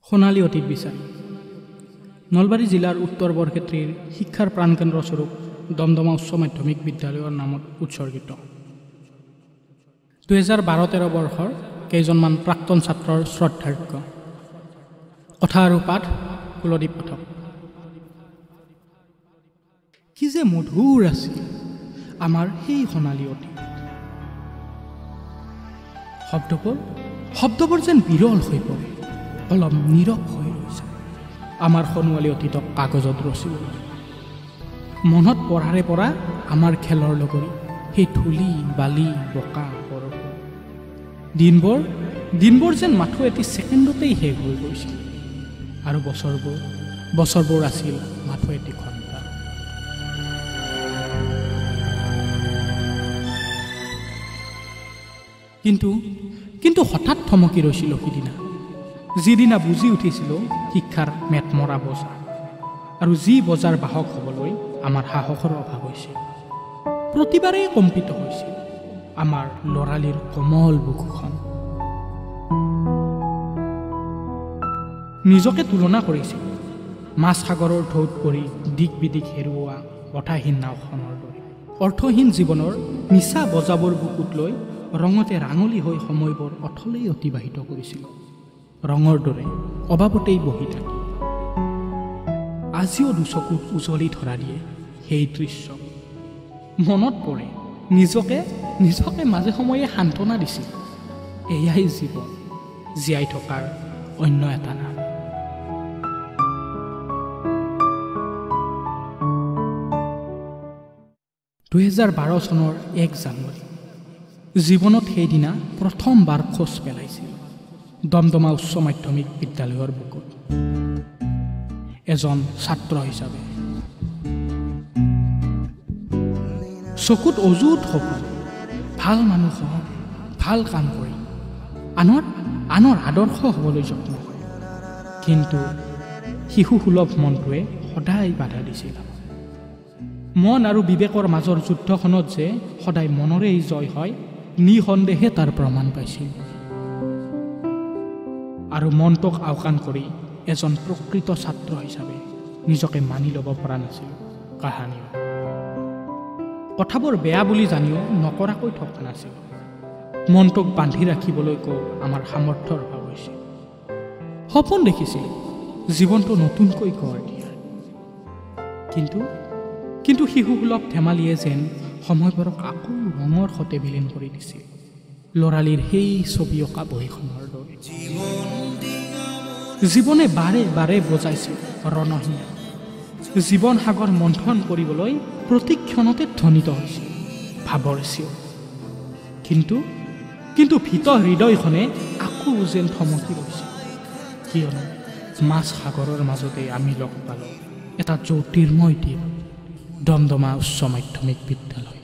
সোণালী অতীত বিচাৰি নলবাৰী জিলাৰ উত্তৰ বৰক্ষেত্ৰীৰ শিক্ষাৰ প্ৰাণকেন্দ্ৰস্বৰূপ দমদমা উচ্চ মাধ্যমিক বিদ্যালয়ৰ নামত উৎসৰ্গিত 2012-13 বৰ্ষৰ কেইজনমান প্ৰাক্তন ছাত্ৰৰ শ্ৰদ্ধাৰ্ঘ্য। কথা আৰু পাঠ কুলদীপ পাঠক। কি যে মধুৰ আছিল আমাৰ সেই সোণালী অতীত। শব্দবোৰ যেন বিৰল হৈ পৰে, অলপ নীৰৱ হৈ ৰৈছে আমাৰ সোণোৱালী অতীতক কাগজত ৰচিবলৈ। মনত পঢ়াৰে পৰা আমাৰ খেলৰ লগৰী সেই ধূলি বালি বোকা বৰষুণ দিনবোৰ যেন মাথো এটি ছেকেণ্ডতেই শেষ হৈ গৈছিল আৰু বছৰবোৰ আছিল মাথো এটি ঘণ্টা। কিন্তু হঠাৎ থমকি ৰৈছিলোঁ সিদিনা, যিদিনা বুজি উঠিছিলোঁ শিক্ষাৰ মেটমৰা বজাৰ আৰু যি বজাৰ বাহক হ'বলৈ আমাৰ সাহসৰ অভাৱ হৈছিল। প্ৰতিবাৰেই কম্পিত হৈছিল আমাৰ ল'ৰালিৰ কোমল বুকুখন। নিজকে তুলনা কৰিছিল মাছ সাগৰৰ ঢৌত পৰি দিক বিদিক হেৰুওৱা বতাহীন নাওখনৰ দৰে। অৰ্থহীন জীৱনৰ মিছা বজাবোৰ বুকুত লৈ ৰঙতে ৰাঙলী হৈ সময়বোৰ অথলেই অতিবাহিত কৰিছিলোঁ, ৰঙৰ দৰে অবাবতেই বহি থাকি। আজিও দুচকুত উজলি ধৰা দিয়ে সেই দৃশ্য। মনত পৰে নিজকে মাজে সময়ে সান্তনা দিছিল, এয়াই জীৱন, জীয়াই থকাৰ অন্য এটা নাম। 2012 চনৰ 1 জানুৱাৰী জীৱনত সেইদিনা প্ৰথমবাৰ খোজ পেলাইছিল দমদমা উচ্চ মাধ্যমিক বিদ্যালয়ৰ বুকুত এজন ছাত্ৰ হিচাপে। চকুত অযুত সপোন, ভাল মানুহ হম, ভাল কাম কৰিম, আনৰ আদৰ্শ হ'বলৈ যত্ন কৰিম। কিন্তু শিশুসুলভ মনটোৱে সদায় বাধা দিছিল। মন আৰু বিবেকৰ মাজৰ যুদ্ধখনত যে সদায় মনৰেই জয় হয়, নিঃসন্দেহে তাৰ প্ৰমাণ পাইছিল। আৰু মনটোক আওকাণ কৰি এজন প্ৰকৃত ছাত্ৰ হিচাপে নিজকে মানি ল'ব পৰা নাছিল কাহানিও। কথাবোৰ বেয়া বুলি জানিও নকৰাকৈ থকা নাছিল। মনটোক বান্ধি ৰাখিবলৈকো আমাৰ সামৰ্থ্যৰ অভাৱ হৈছিল। সপোন দেখিছিল জীৱনটো নতুনকৈ গঢ় দিয়াৰ, কিন্তু শিশুসুলভ ধেমালিয়ে যেন সময়বোৰক আকৌ ৰঙৰ সতে বিলীন কৰি দিছিল, ল'ৰালিৰ সেই ছবি অঁকা বহীখনৰ দৰে। জীৱনে বাৰে বাৰে বজাইছিল ৰণসিঙা। জীৱন সাগৰ মন্থন কৰিবলৈ প্ৰতিক্ষণতে ধ্বনিত হৈছিল ভাৱৰ চিঞৰ। কিন্তু ভীত হৃদয়খনে আকৌ যেন থমকি ৰৈছিল, কিয়নো মাছ সাগৰৰ মাজতে আমি লগ পালোঁ এটা জ্যোতিৰ্ময় দ্বীপ, দমদমা উচ্চ মাধ্যমিক বিদ্যালয়।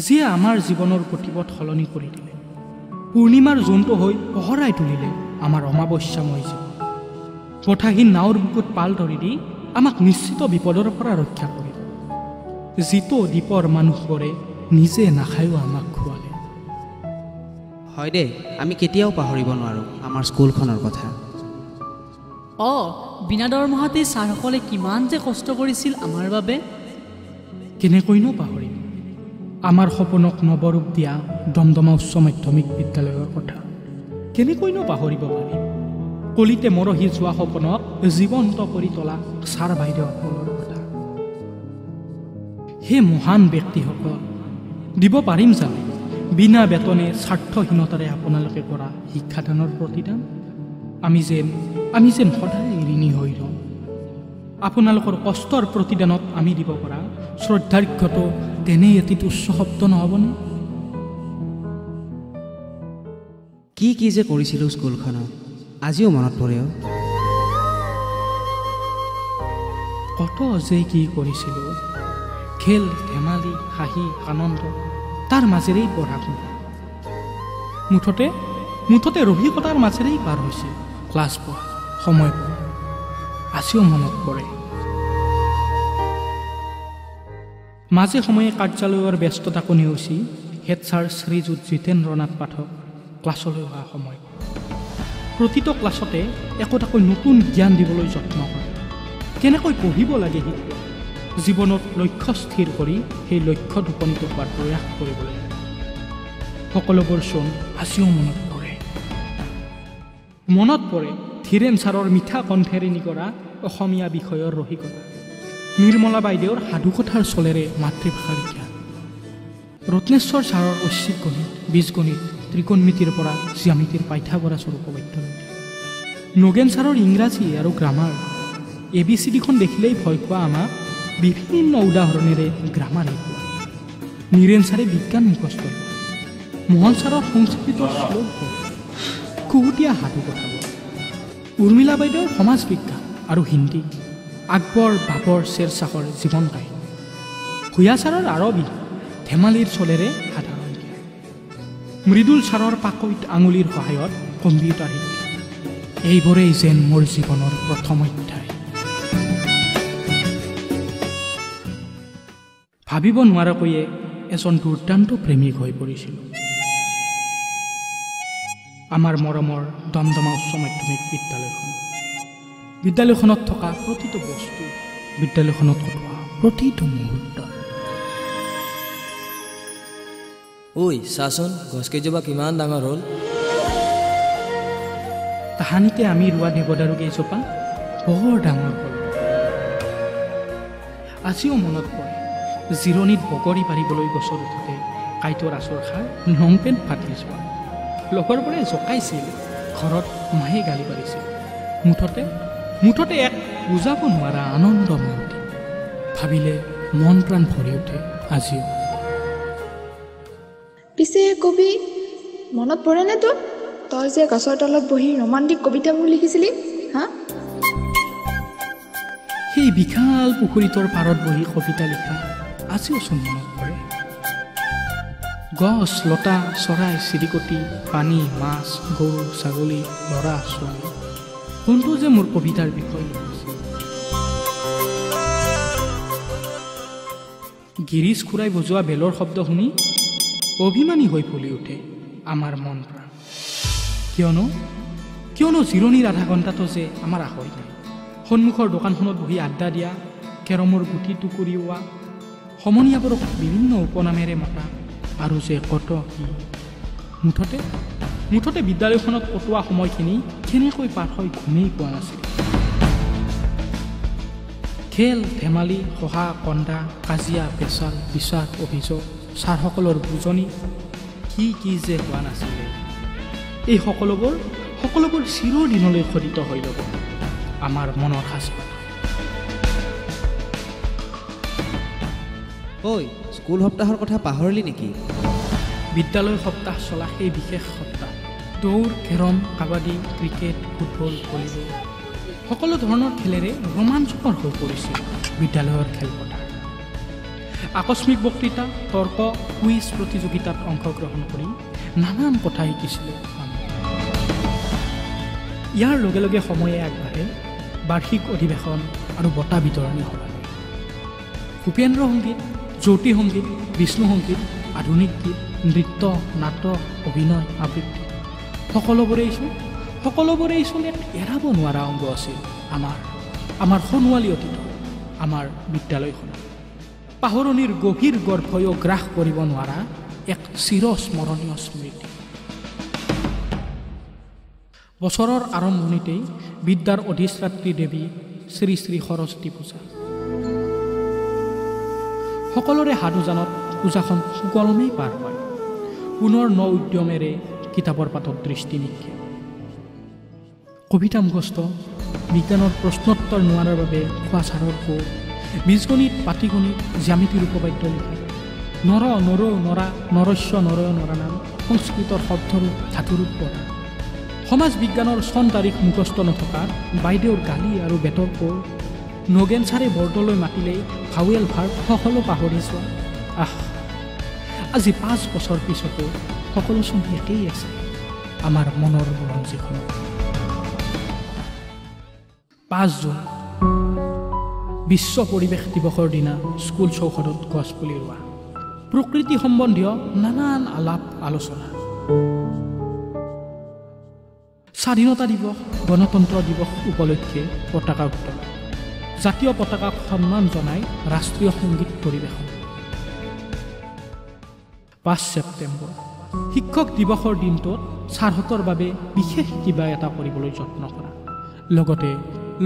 যিয়ে আমাৰ জীৱনৰ গতিপথ সলনি কৰি দিলে, পূৰ্ণিমাৰ জোনটো হৈ পোহৰাই তুলিলে আমাৰ অমাৱস্যাময় জীৱন। বতাহীন নাওৰ বুকুত পাল ধৰি দি আমাক নিশ্চিত বিপদৰ পৰা ৰক্ষা কৰিলে। যিটো দ্বীপৰ মানুহবোৰে নিজে নাখায়ো আমাক খুৱালে। হয় দেই, আমি কেতিয়াও পাহৰিব নোৱাৰোঁ আমাৰ স্কুলখনৰ কথা। বিনা দৰমহাতেই ছাৰসকলে কিমান যে কষ্ট কৰিছিল আমাৰ বাবে। কেনেকৈনো পাহৰিম আমাৰ সপোনক নৱৰূপ দিয়া দমদমা উচ্চ মাধ্যমিক বিদ্যালয়ৰ কথা? কেনেকৈনো পাহৰিব পাৰিম কলিতে মৰহি যোৱা সপোনক জীৱন্ত কৰি তোলা ছাৰ বাইদেউসকলৰ কথা? সেই মহান ব্যক্তিসকল, দিব পাৰিম জানো বিনা বেতনে স্বাৰ্থহীনতাৰে আপোনালোকে কৰা শিক্ষাদানৰ প্ৰতিদান? আমি যেন সদায় ঋণী হৈ ৰওঁ। আপোনালোকৰ কষ্টৰ প্ৰতিদানত আমি দিব পৰা শ্ৰদ্ধাৰ্ঘ্যটো তেনেই এটি তুচ্ছ শব্দ নহ'বনে? কি কি যে কৰিছিলোঁ স্কুলখনত, আজিও মনত পৰে। কত যে কি কৰিছিলোঁ, খেল ধেমালি হাঁহি আনন্দ তাৰ মাজেৰেই পঢ়া শুনা। মুঠতে ৰসিকতাৰ মাজেৰেই পাৰ হৈছিল ক্লাছবোৰ, সময়বোৰ। আজিও মনত পৰে। মাজে সময়ে কাৰ্যালয়ৰ ব্যস্ততাকো নেওচি হেড ছাৰ শ্ৰীযুত জিতেন্দ্ৰনাথ পাঠক ক্লাছলৈ অহা সময়। প্ৰতিটো ক্লাছতে একোটাকৈ নতুন জ্ঞান দিবলৈ যত্ন কৰে, কেনেকৈ পঢ়িব লাগে শিকোৱা, জীৱনত লক্ষ্য স্থিৰ কৰি সেই লক্ষ্যত উপনীত হোৱাৰ প্ৰয়াস কৰিব লাগে। সকলোবোৰ চোন আজিও মনত পৰে। মনত পৰে ধীৰেণ ছাৰৰ মিঠা কণ্ঠেৰে নিগৰা অসমীয়া বিষয়ৰ ৰসিকতা, নিৰ্মলা বাইদেউৰ সাধুকথাৰ চলেৰে মাতৃভাষাৰ জ্ঞান, ৰত্নেশ্বৰ ছাৰৰ ঐচ্ছিক গণিত, বীজগণিত, ত্ৰিকোণমিতিৰ পৰা জ্যামিতিৰ পাইথাগৰাছৰ উপপাদ্যলৈকে, নগেন ছাৰৰ ইংৰাজী আৰু গ্ৰামাৰ, এ বি চি ডিখন দেখিলেই ভয় খোৱা আমাক বিভিন্ন উদাহৰণেৰে গ্ৰামাৰ শিকোৱা, নীৰেণ ছাৰে বিজ্ঞান মুখস্থ লোৱা, মোহন ছাৰৰ সংস্কৃতৰ শ্লোকবোৰ, খুহুতীয়া সাধুকথাবোৰ, উৰ্মিলা বাইদেউৰ সমাজ বিজ্ঞান আৰু হিন্দী, আকবৰ বাবৰ শ্বেৰশ্বাহৰ জীৱন কাহিনী, ভূঞা ছাৰৰ আৰবী ধেমালিৰ চলেৰে সাধাৰণ জ্ঞান, মৃদুল ছাৰৰ পাকৈত আঙুলিৰ সহায়ত কম্পিউটাৰ শিক্ষা। এইবোৰেই যেন মোৰ জীৱনৰ প্ৰথম অধ্যায়। ভাবিব নোৱাৰাকৈয়ে এজন দুৰ্দান্ত প্ৰেমিক হৈ পৰিছিলোঁ। আমাৰ মৰমৰ দমদমা উচ্চ মাধ্যমিক বিদ্যালয়খন, বিদ্যালয়খনত থকা প্ৰতিটো বস্তু, বিদ্যালয়খনত কটোৱা প্ৰতিটো মুহূৰ্ত। ঐ চাচোন, গছকেইজোপা কিমান ডাঙৰ হ'ল। তাহানিতে আমি ৰোৱা দেৱদাৰু কেইজোপা বৰ ডাঙৰ হ'ল। আজিও মনত পৰে জিৰণিত বগৰী পাৰিবলৈ গছত উঠোঁতে কাঁইটৰ আঁচৰ খাই লং পেণ্ট ফাটি যোৱা, লগৰবোৰে জকাইছিল, ঘৰত মায়ে গালি পাৰিছিল। মুঠতে এক বুজাব নোৱাৰা আনন্দময় দিন। ভাবিলে মন প্ৰাণ ভৰি উঠে আজিও। পিছে কবি মনত পৰেনে তোৰ, তই যে গছৰ তলত বহি ৰোমান্টিক কবিতাবোৰ লিখিছিলি? হা, সেই বিশাল পুখুৰীটোৰ পাৰত বহি কবিতা লিখা আজিও চোন মনত পৰে। গছ লতা চৰাই চিৰিকটি, পানী মাছ, গৰু ছাগলী, ল'ৰা ছোৱালী, কোনটো যে মোৰ কবিতাৰ বিষয় নহৈছিল। গিৰিজ খুৰাই বজোৱা বেলৰ শব্দ শুনি অভিমানী হৈ ফুলি উঠে আমাৰ মন প্ৰাণ। কিয়নো জিৰণিৰ আধা ঘণ্টাটো যে আমাৰ আহৰি নাই। সন্মুখৰ দোকানখনত বহি আড্ডা দিয়া, কেৰমৰ গুটি টুকুৰিওৱা, সমনীয়াবোৰক বিভিন্ন উপনামেৰে মতা, আৰু যে কত কি। মুঠতে বিদ্যালয়খনত কটোৱা সময়খিনি কেনেকৈ পাৰ হৈ গমেই পোৱা নাছিল। খেল ধেমালি, হহা কন্দা, কাজিয়া পেচাল, বিচাৰ অভিযোগ, ছাৰসকলৰ বুজনি, কি কি যে হোৱা নাছিলে। এই সকলোবোৰ চিৰদিনলৈ খোদিত হৈ ৰ'ব আমাৰ মনৰ সাঁচপাত। ঐ, স্কুল সপ্তাহৰ কথা পাহৰিলি নেকি? বিদ্যালয় সপ্তাহ চলা সেই বিশেষ সপ্তাহ, দৌৰ, carrom, kabaddi, cricket, football, volleyball, সকলো ধৰণৰ খেলেৰে ৰোমাঞ্চকৰ হৈ পৰিছিল বিদ্যালয়ৰ খেলপথাৰ। আকস্মিক বক্তৃতা, তৰ্ক, কুইজ প্ৰতিযোগিতাত অংশগ্ৰহণ কৰি নানান কথা শিকিছিলোঁ আমি। ইয়াৰ লগে লগে সময়ে আগবাঢ়ে বাৰ্ষিক অধিৱেশন আৰু বঁটা বিতৰণী সভালৈ। ভূপেন্দ্ৰ সংগীত, জ্যোতি সংগীত, বিষ্ণু সংগীত, আধুনিক গীত, নৃত্য, নাটক, অভিনয়, আবৃত্তি, সকলোবোৰেই চোন এক এৰাব নোৱাৰা অংগ আছিল আমাৰ সোণোৱালী অতীতৰ, আমাৰ বিদ্যালয়খনৰ। পাহৰণিৰ গভীৰ গৰ্ভয়ো গ্ৰাস কৰিব নোৱাৰা এক চিৰস্মৰণীয় স্মৃতি। বছৰৰ আৰম্ভণিতেই বিদ্যাৰ অধিষ্ঠাত্ৰী দেৱী শ্ৰী শ্ৰী সৰস্বতী পূজা। সকলোৰে হাত উজানত পূজাখন সুকলমেই পাৰ হয়। পুনৰ ন উদ্যমেৰে কিতাপৰ পাতত দৃষ্টি নিক্ষেপ, কবিতা মুখস্থ, বিজ্ঞানৰ প্ৰশ্নোত্তৰ নোৱাৰাৰ বাবে খোৱা ছাৰৰ কোৰ, বীজগণিত, পাটিগণিত, জ্যামিতিৰ উপপাদ্য লিখা, নৰ নৰ নৰা নৰস্য নৰয় নৰা নাম সংস্কৃতৰ শব্দৰূপ ধাতুৰূপ পঢ়া, সমাজ বিজ্ঞানৰ চন তাৰিখ মুখস্থ নথকা বাইদেউৰ গালি আৰু বেতৰ কোৰ, নগেন ছাৰে বৰ্ডলৈ মাতিলেই ভাৱেল ভাৰ্ব সকলো পাহৰি যোৱা। আহ, আজি 5 বছৰ পিছতো সকলোচোন একেই আছে আমাৰ মনৰ বুৰঞ্জীখনত। 5 জুন বিশ্ব পৰিৱেশ দিৱসৰ দিনা স্কুল চৌহদত গছপুলি ৰোৱা, প্ৰকৃতি সম্বন্ধীয় নানান আলাপ আলোচনা, স্বাধীনতা দিৱস, গণতন্ত্ৰ দিৱস উপলক্ষে পতাকা উত্তোলন, জাতীয় পতাকাক সন্মান জনাই ৰাষ্ট্ৰীয় সংগীত পৰিৱেশন। 5 ছেপ্টেম্বৰ শিক্ষক দিৱসৰ দিনটোত ছাৰহঁতৰ বাবে বিশেষ কিবা এটা কৰিবলৈ যত্ন কৰা,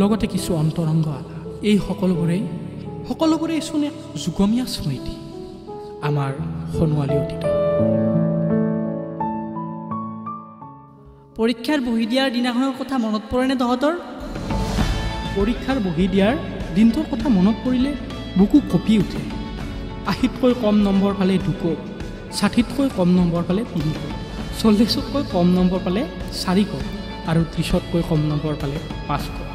লগতে কিছু অন্তৰংগ আলাপ। এই সকলোবোৰেই চোন এক যুগমীয়া স্মৃতি আমাৰ সোণোৱালী অতীত। পৰীক্ষাৰ বহি দিয়াৰ দিনাখনৰ কথা মনত পৰেনে তহঁতৰ? পৰীক্ষাৰ বহি দিয়াৰ দিনটোৰ কথা মনত পৰিলে বুকু কঁপি উঠে। 80তকৈ কম নম্বৰ পালে 2 কোপ, 60তকৈ কম নম্বৰ পালে 3 কোপ, 40তকৈ কম নম্বৰ পালে 4 কোপ আৰু 30তকৈ কম নম্বৰ পালে 5 কোপ।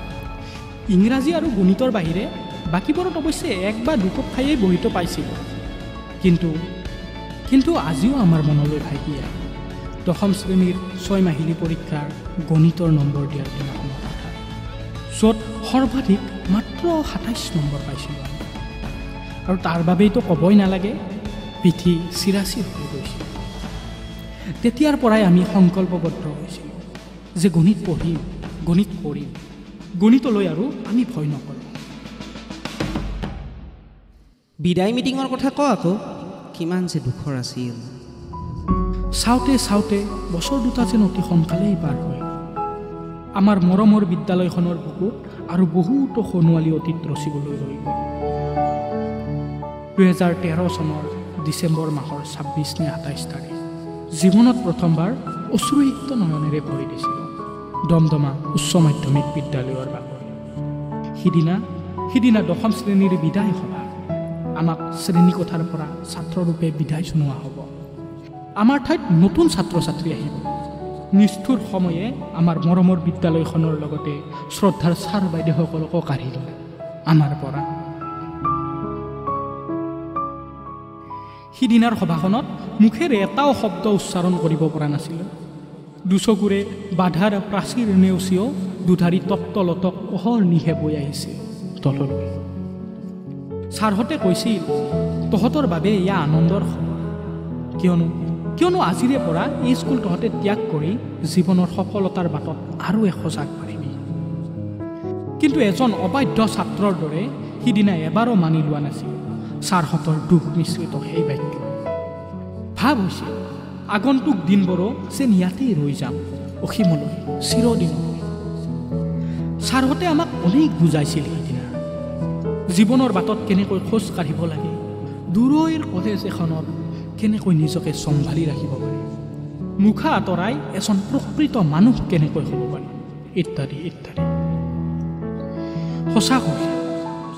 ইংৰাজী আৰু গণিতৰ বাহিৰে বাকীবোৰত অৱশ্যে 1 বা 2 কোপ খায়েই বহিটো পাইছিলোঁ। কিন্তু আজিও আমাৰ মনলৈ ভাহি আহে দশম শ্ৰেণীৰ 6 মাহিলী পৰীক্ষাৰ গণিতৰ নম্বৰ দিয়াৰ দিনাখনৰ কথা, য'ত সৰ্বাধিক মাত্ৰ 27 নম্বৰ পাইছিলোঁ আমি। আৰু তাৰ বাবেইতো ক'বই নালাগে, পিঠি চিৰাচিৰ হৈ গৈছিল। তেতিয়াৰ পৰাই আমি সংকল্পবদ্ধ হৈছিলোঁ যে গণিত পঢ়িম, গণিত কৰিম, গণিতলৈ আৰু আমি ভয় নকৰোঁ। বিদায় মিটিঙৰ কথা ক আকৌ, কিমান যে দুখৰ আছিল। চাওঁতে চাওঁতে বছৰ দুটা যেন অতি সোনকালেই পাৰ হৈ গ'ল। আমাৰ মৰমৰ বিদ্যালয়খনৰ বুকুত আৰু বহুতো সোণোৱালী অতীত ৰচিবলৈ ৰৈ গ'ল। 2013 চনৰ ডিচেম্বৰ মাহৰ 26 নে 27 তাৰিখ জীৱনত প্ৰথমবাৰ অশ্ৰুসিক্ত নয়নেৰে ভৰি দিছিলোঁ দমদমা উচ্চ মাধ্যমিক বিদ্যালয়ৰ বাকৰি। সিদিনা দশম শ্ৰেণীৰ বিদায় সভা। আমাক শ্ৰেণীকোঠাৰ পৰা ছাত্ৰৰূপে বিদায় জনোৱা হ'ব। আমাৰ ঠাইত নতুন ছাত্ৰ ছাত্ৰী আহিব। নিষ্ঠুৰ সময়ে আমাৰ মৰমৰ বিদ্যালয়খনৰ লগতে শ্ৰদ্ধাৰ ছাৰ বাইদেউসকলকো কাঢ়ি ল'লে আমাৰ পৰা। সিদিনাৰ সভাখনত মুখেৰে এটাও শব্দ উচ্চাৰণ কৰিব পৰা নাছিলোঁ। দুচকুৰে বাধাৰ প্ৰাচীৰ নেওচিও দুধাৰি তপ্ত লতক অহৰ্নিশে বৈ আহিছিল তললৈ। ছাৰহঁতে কৈছিল, তহঁতৰ বাবে এয়া আনন্দৰ খবৰ, কিয়নো আজিৰে পৰা এই স্কুল তহঁতে ত্যাগ কৰি জীৱনৰ সফলতাৰ বাটত আৰু এখোজ আগবাঢ়িবি। কিন্তু এজন অবাধ্য ছাত্ৰৰ দৰে সিদিনা এবাৰো মানি লোৱা নাছিল ছাৰহঁতৰ দুখ মিশ্ৰিত সেই বাক্য। ভাৱ হৈছিল আগন্তুক দিনবোৰো যেন ইয়াতেই ৰৈ যাম অসীমলৈ, চিৰদিনলৈ। ছাৰহঁতে আমাক অনেক বুজাইছিল সিদিনা, জীৱনৰ বাটত কেনেকৈ খোজ কাঢ়িব লাগে, দূৰৈৰ কলেজ এখনত কেনেকৈ নিজকে চম্ভালি ৰাখিব পাৰি, মুখা আঁতৰাই এজন প্ৰকৃত মানুহ কেনেকৈ হ'ব পাৰি, ইত্যাদি ইত্যাদি। সঁচাকৈ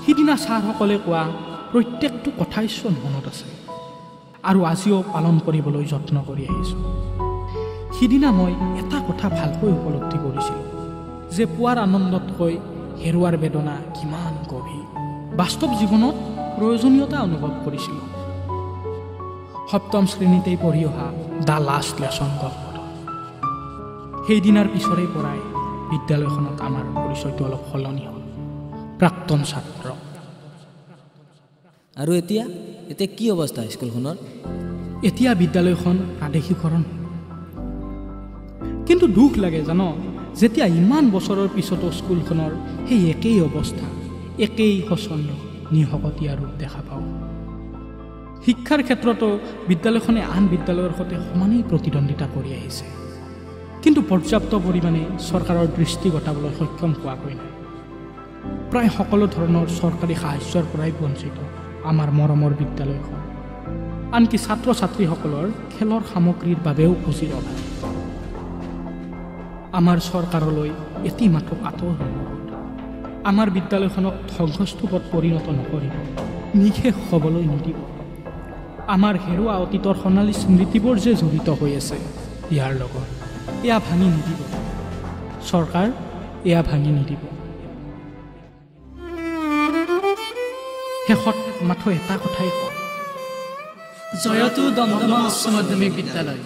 সিদিনা ছাৰসকলে কোৱা প্ৰত্যেকটো কথাইচোন মনত আছে আৰু আজিও পালন কৰিবলৈ যত্ন কৰি আহিছোঁ। সিদিনা মই এটা কথা ভালকৈ উপলব্ধি কৰিছিলোঁ যে পোৱাৰ আনন্দতকৈ হেৰুৱাৰ বেদনা কিমান গভীৰ। বাস্তৱ জীৱনত প্ৰয়োজনীয়তা অনুভৱ কৰিছিলোঁ। সপ্তম শ্ৰেণীতেই পঢ়ি অহা the last lesson গল্পটো সেইদিনাৰ পিছৰে পৰাই বিদ্যালয়খনত আমাৰ পৰিচয়টো অলপ সলনি হ'ল, প্ৰাক্তন ছাত্ৰ। আৰু এতিয়া এতিয়া কি অৱস্থা স্কুলখনৰ? এতিয়া বিদ্যালয়খন প্ৰাদেশিকৰণ হ'ল। কিন্তু দুখ লাগে জান, যেতিয়া ইমান বছৰৰ পিছতো স্কুলখনৰ সেই একেই অৱস্থা, একেই শোচনীয় নিহকতীয়া ৰূপ দেখা পাওঁ। শিক্ষাৰ ক্ষেত্ৰতো বিদ্যালয়খনে আন বিদ্যালয়ৰ সৈতে সমানেই প্ৰতিদ্বন্দ্বিতা কৰি আহিছে, কিন্তু পৰ্যাপ্ত পৰিমাণে চৰকাৰৰ দৃষ্টি ঘটাবলৈ সক্ষম হোৱাগৈ নাই। প্ৰায় সকলো ধৰণৰ চৰকাৰী সাহায্যৰ পৰাই বঞ্চিত আমাৰ মৰমৰ বিদ্যালয়খন। আনকি ছাত্ৰ ছাত্ৰীসকলৰ খেলৰ সামগ্ৰীৰ বাবেও পুঁজিৰ অভাৱ। আমাৰ চৰকাৰলৈ এটি মাথো কাতৰ অনুৰোধ, আমাৰ বিদ্যালয়খনক ধ্বংসস্তূপত পৰিণত নকৰিব, নিশেষ হ'বলৈ নিদিব। আমাৰ হেৰুৱা অতীতৰ সোণালী স্মৃতিবোৰ যে জড়িত হৈ আছে ইয়াৰ লগত, এয়া ভাঙি নিদিব চৰকাৰ, এয়া ভাঙি নিদিব। শেষত মাথো এটা কথাই কওঁ, জয়তু দমদমা উচ্চ মাধ্যমিক বিদ্যালয়।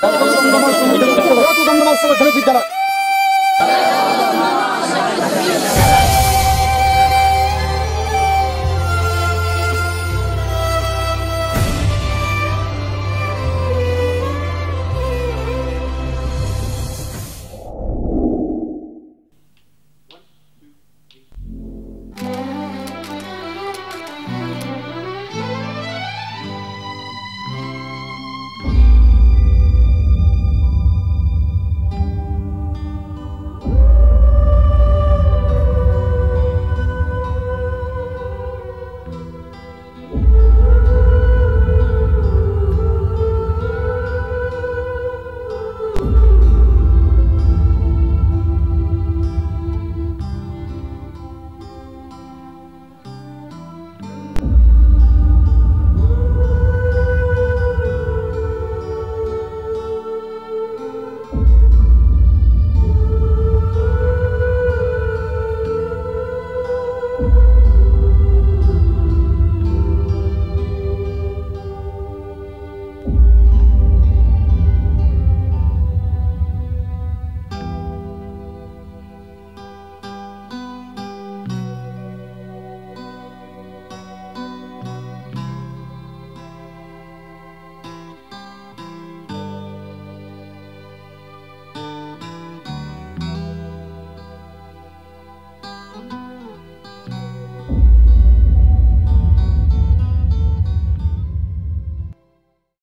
জয়তু দমদমা উচ্চ মাধ্যমিক বিদ্যালয়।